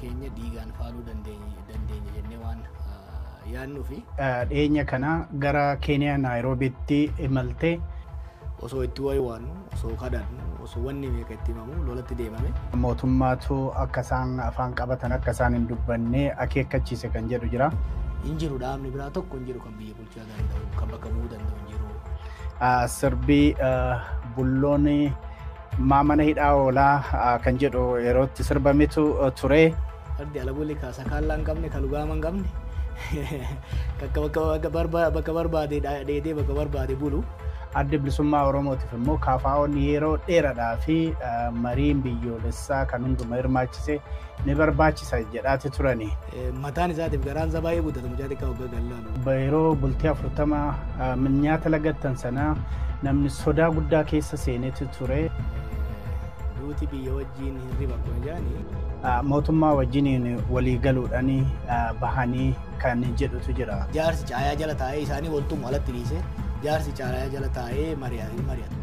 keenya dhiigaan faaluu dandeenya jennee waan yaadnuufi. Dhiyeenya kana gara Keeniyaa Naayiroobiitti imaltee osoo itti waywaannu, osoo kadhannu, osoo wanni meeqa itti himamu lolatti deemame. Mootummaatu akka isaan afaan qabatan, akka isaan hin dubbanne akeekkachiise kan jedhu jira. Hin jiru, dhaabni biraa tokko hin jiru kan biyya bulchuu danda'u, kan bakka bu'uu danda'u hin jiru. Sirbii bulloon maa mana hidhaa oolaa kan jedhu yerootti sirbametu ture. Fardi ala bulli kaasa kaallaa hin qabne, ka lugaama hin qabne, bakka barbaade dheedee bakka barbaade bulu. Adda Bilisummaa Oromootiif immoo KFO'n yeroo dheeraadhaa fi mariin biyyoolessaa kan hunduma hirmaachise ni barbaachisa jedhaati turani. Mataan isaatiif garaan isaa baay'ee guddata, mucaa xiqqaa waggaa gallaalu. Yeroo bultii 40 nyaata lagattan sanaa namni sodaa guddaa keessa seeneeti ture. Duuti biyya wajjin hirriba akkuma jedhani. Mootummaa wajjiniin walii galuudhaan bahanii kan jedhutu jira. Jaarsi caayaa jala taa'ee isaanii waltumu alatti dhiise, jaarsi caayaa jala taa'ee mari'ata.